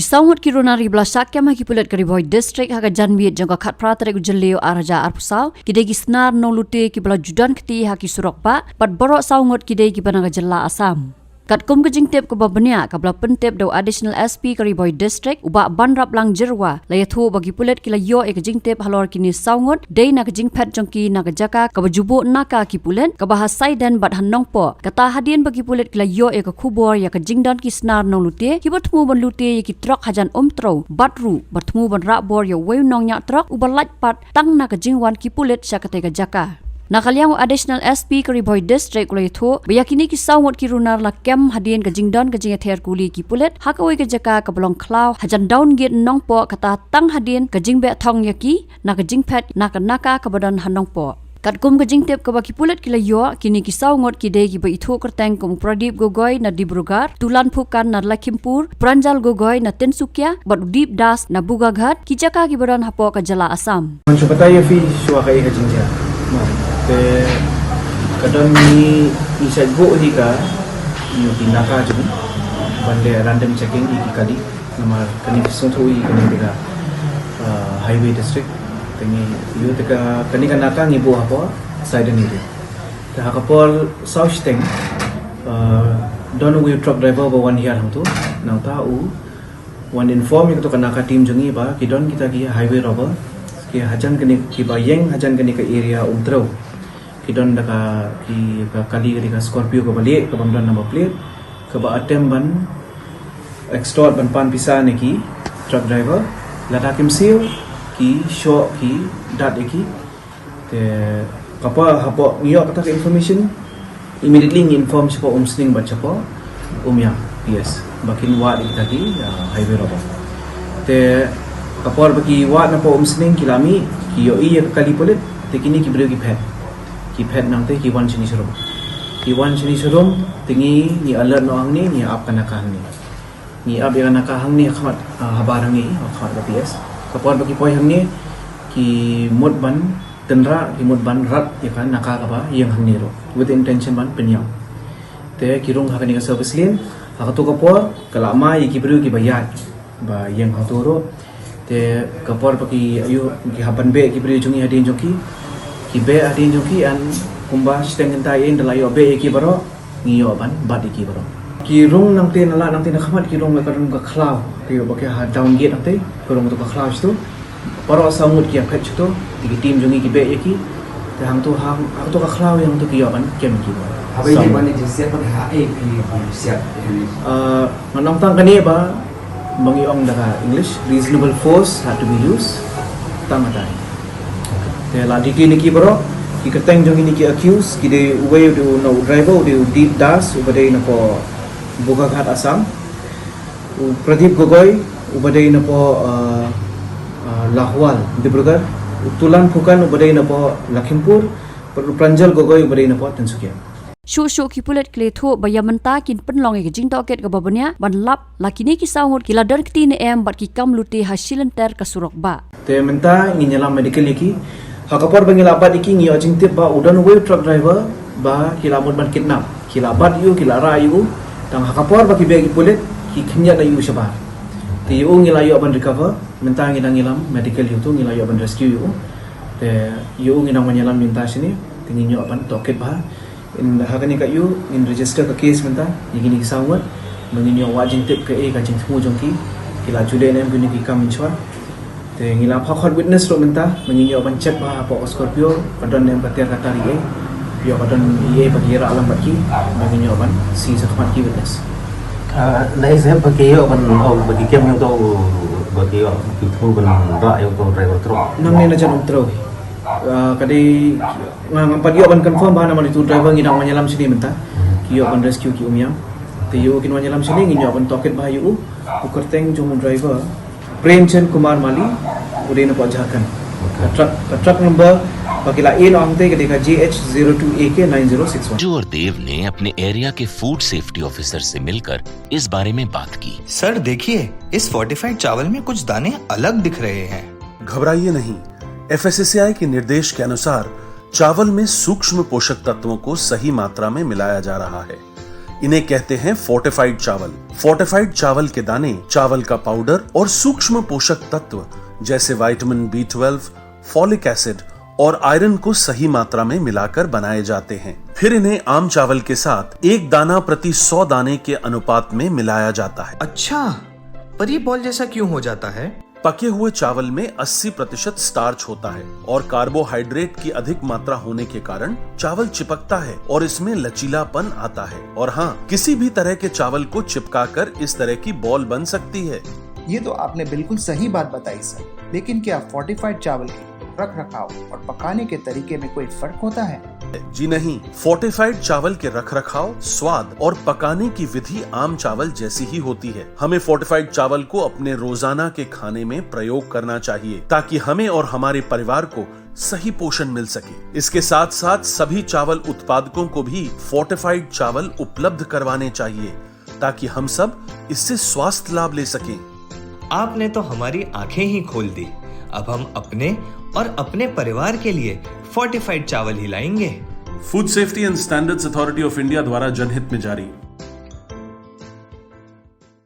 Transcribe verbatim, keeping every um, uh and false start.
Saw ngut ki runar kiba la shah kem ha ki pulit ka Ri Bhoi District ha ka janmiet jong ka khatphra tarik u Jylliew arhajar arphew saw ki dei ki snar nonglute kiba la ju don kti ha ki surok bah, bad baroh saw ngut ki dei kiba na ka jylla Assam. Katkum ka jingtip kaba bniah kaba la pyntip da u Additional S P ka Ri Bhoi District, u Bah Banraplang Jyrwa, la ïathuh ba ki pulit ki la ïoh ïa ka jingtip halor kine saw ngut dei na ka jingphet jong ki na ka jaka kaba ju buh naka ki pulit kaba ha Saiden bad ha Nongpoh. Kata hadien ba ki pulit ki la ïoh ïa ka khubor ïa ka jingdon ki snar nonglute kiba thmu ban lute ïa ki trok hajan Umtrew, bad ruh ba thmu ban rah bor ïa uwei u nongñiah trok uba lait pat tang na ka jingwan ki pulit sha katei ka jaka. Na ka liang u Additional S P ka Ri Bhoi District u la ïathuh ba ïa kine ki saw ngut ki runar la kem hadien ka jingdon ka jingïather kuli ki pulit ha kawei ka jaka kaba long khlaw hajan Downgate Nongpoh, kata tang hadien ka jingbeh thong ïa ki na ka jingphet na ka naka kaba don ha Nongpoh. Katkum ka jingtip kaba ki pulit ki la ïoh, kine ki saw ngut ki dei kiba ithuh kyrteng kum u Pradip Gogoi na Dibrugarh, Tulan Phukan na Lakhimpur, Pranjal Gogoi na Tinsukia bad u Deep Das na Bogaghat, ki jaka kiba don hapoh ka jylla Assam. Ngan shu batai ïa phi shuwa kaei ka jingjia. Te ka don ngi, ngi shait buh hi ka, ïa ki naka jong ngi ban leh random checking ïa ki kali. Namar kane ka sngewthuh ïa kane ka, ah, highway district. Te ngi ïoh te ka, kane ka naka ngi buh hapoh Saiden area. Te ha ka por saw shiteng, ah, don uwei u truck driver ba wan hiar hangto, nangta u wan inform ïa kato ka naka team jong ngi ba ki don kita ki highway robber, ki hajan kane, kiba ïeng hajan kane ka area Umtrew. Ki don da ka, ki, ka kali, ka dei ka Scorpio kaba lieh, kaba ym don number plate, kaba attempt ban extort, ban pan pisa na ki truck driver. Lada kim siew, ki shoh, ki dat ïa ki. Te ka por hapoh ngi ïoh kata ka information, immediately ngi inform shapoh Umsning bad shapoh Umiam P S ba kin wad ïa kita ki, ah, highway robber. Te ka por ba ki wad napoh Umsning ki la mih, ki ïohi ïa ka kali pulit, te kine ki briew ki phet. Ki phet nangta ki wan shane sharum. Ki wan shane sharum, te ngi, ngi alert noh hangne, ngi ap ka naka hangne. Ngi ap ïa ka naka hangne ha khmat, ah, habar hangne, ha khmat ka P S. Ka por ba ki poi hangne, ki mut ban tynrah, ki mut ban rat ïa ka naka kaba ïeng hangne ruh, with the intention ban pynïap. Te ki rung ha kane ka service lane, ha kato ka por ka la mai ïa ki briew kiba ïaid ba ïeng hangto ruh. Te ka por ba ki, aïu, ki hap ban beh ki briew jong ngi hadien jong ki, ki beh hadien jong ki, and kumba shiteng kynta ïa ngi da la ïoh beh ïa ki baroh, ngi ïoh ban bat ïa ki baroh. Ki rung nangta na lad, nangta na khmat ki rung ka rung ka khlaw, ki ïoh ba ki ha Downgate nangta, ka rung to ka khlaw shito. Baroh saw ngut ki ïa phet shito, te ki team jong ngi ki beh ïa ki. Te hangto, hang, hangto ka khlaw ïa hangto ki ïoh ban kem ïa ki baroh. Haba ïa ki ban ïa ki siat pat ha ei ki ban siat ïa ki. Ah, ngan ong tang kane ba, ba ngi ong da ka English, reasonable force had to be used. Tang katai. Te la detain ïa ki baroh, ki kyrteng jong kine ki accused, ki dei uwei u dei u, no, u driver, u dei u Deep Das, uba dei napoh Bogaghat, Assam. U Pradip Gogoi, uba dei napoh, uh, uh, Lahwal, Dibrugarh. U Tulan Phukan, uba dei napoh Lakhimpur. Bad u Pranjal Gogoi, uba dei napoh Tinsukia. Shuh shuh ki pulit ki la ïathuh ba ïa mynta kin pynlong ïa ka jingtohkit kaba bniah ban lap la kine ki saw ngut ki la don kti ne em bad ki kam lute ha shilynter ka surok bah. Te mynta ngin ïalam medical ïa ki. Ha ka por ba ngi la bat ïa ki ngi ïoh jingtip ba u don uwei u truck driver ba ki la mut ban kidnap. Ki la bat ïa u, ki la rah ïa u. Tang ha ka por ba ki beh ki pulit, ki khyndiat ïa u shabar. Te ïa u ngi la ïoh ban recover, mynta ngi dang ïalam medical ïa u, ngi la ïoh ban rescue ïa u. Te ïa u ngi dang ban ïalam mynta shane, te ngin ïoh ban tohkit bha. In ha kane ka ïa u, ngin register ka case mynta ïa kine ki saw ngut. Ba ngin ïoh wad jingtip kaei ka jingthmu jong ki. Ki la ju leh ne em kine ki kam mynshuwa. Te ngi la phah khot witness ruh mynta, ba ngin ïoh ban check bha hapoh ka Scorpio ka don ne em ka tiar ka tar eiei. Ïoh ka don eiei ba ki rah lang bad ki, ba ngin ïoh ban seize shakhmat ki witness. Ah, na ei sep ba ki ïoh ban, oh, ba ki kem ïa uto, ba ki ïoh, ki thmu ban rah ïa uto driver truck. Nangne na jan Umtrew hi. Ah, ka dei, nga, ngam pat ïoh ban confirm bha namar ïa uto u driver ngi dang wan ïalam shane mynta. Ki ïoh ban rescue ki Umiam. Te ïa u kin wan ïalam shane ngin ïoh ban tohkit bha ïa u. U kyrteng jong u driver Premchand Kumar Mali, u dei napoh Jharkhand. Ka truck, ka truck number ba ki la ïeh noh hangtei ka dei ka J H zero two A K nine zero six one. Raju और देव ने अपने एरिया के food safety officer से मिलकर इस बारे में बात की। सर, देखिए, इस फोर्टिफाइड चावल में कुछ दाने अलग दिख रहे हैं। घबराइए नहीं, एफएसएसएआई के निर्देश के अनुसार चावल में सूक्ष्म पोषक तत्वों को सही मात्रा में मिलाया जा रहा है। इन्हें कहते हैं फोर्टिफाइड चावल। फोर्टिफाइड चावल के दाने चावल का पाउडर और सूक्ष्म पोषक तत्व जैसे vitamin B twelve, folic acid और आयरन को सही मात्रा में मिलाकर बनाए जाते हैं। फिर इन्हें आम चावल के साथ एक दाना प्रति सौ दाने के अनुपात में मिलाया जाता है। अच्छा, पर ये बॉल जैसा क्यों हो जाता है? पके हुए चावल में अस्सी प्रतिशत स्टार्च होता है और कार्बोहाइड्रेट की अधिक मात्रा होने के कारण चावल चिपकता है और इसमें लचीलापन आता है। और हाँ, किसी भी तरह के चावल को चिपकाकर इस तरह की बॉल बन सकती है। ये तो आपने बिल्कुल सही बात बताई सर, लेकिन क्या फोर्टिफाइड चावल के रख रखाव और पकाने के तरीके में कोई फर्क होता है? जी नहीं, फोर्टिफाइड चावल के रखरखाव, स्वाद और पकाने की विधि आम चावल जैसी ही होती है। हमें फोर्टिफाइड चावल को अपने रोजाना के खाने में प्रयोग करना चाहिए, ताकि हमें और हमारे परिवार को सही पोषण मिल सके। इसके साथ साथ सभी चावल उत्पादकों को भी फोर्टिफाइड चावल उपलब्ध करवाने चाहिए, ताकि हम सब इससे स्वास्थ्य लाभ ले सकें। आपने तो हमारी आंखें ही खोल दी। अब हम अपने और अपने परिवार के लिए फोर्टिफाइड चावल ही लाएंगे। Food safety and standards authority of India द्वारा जनहित में जारी।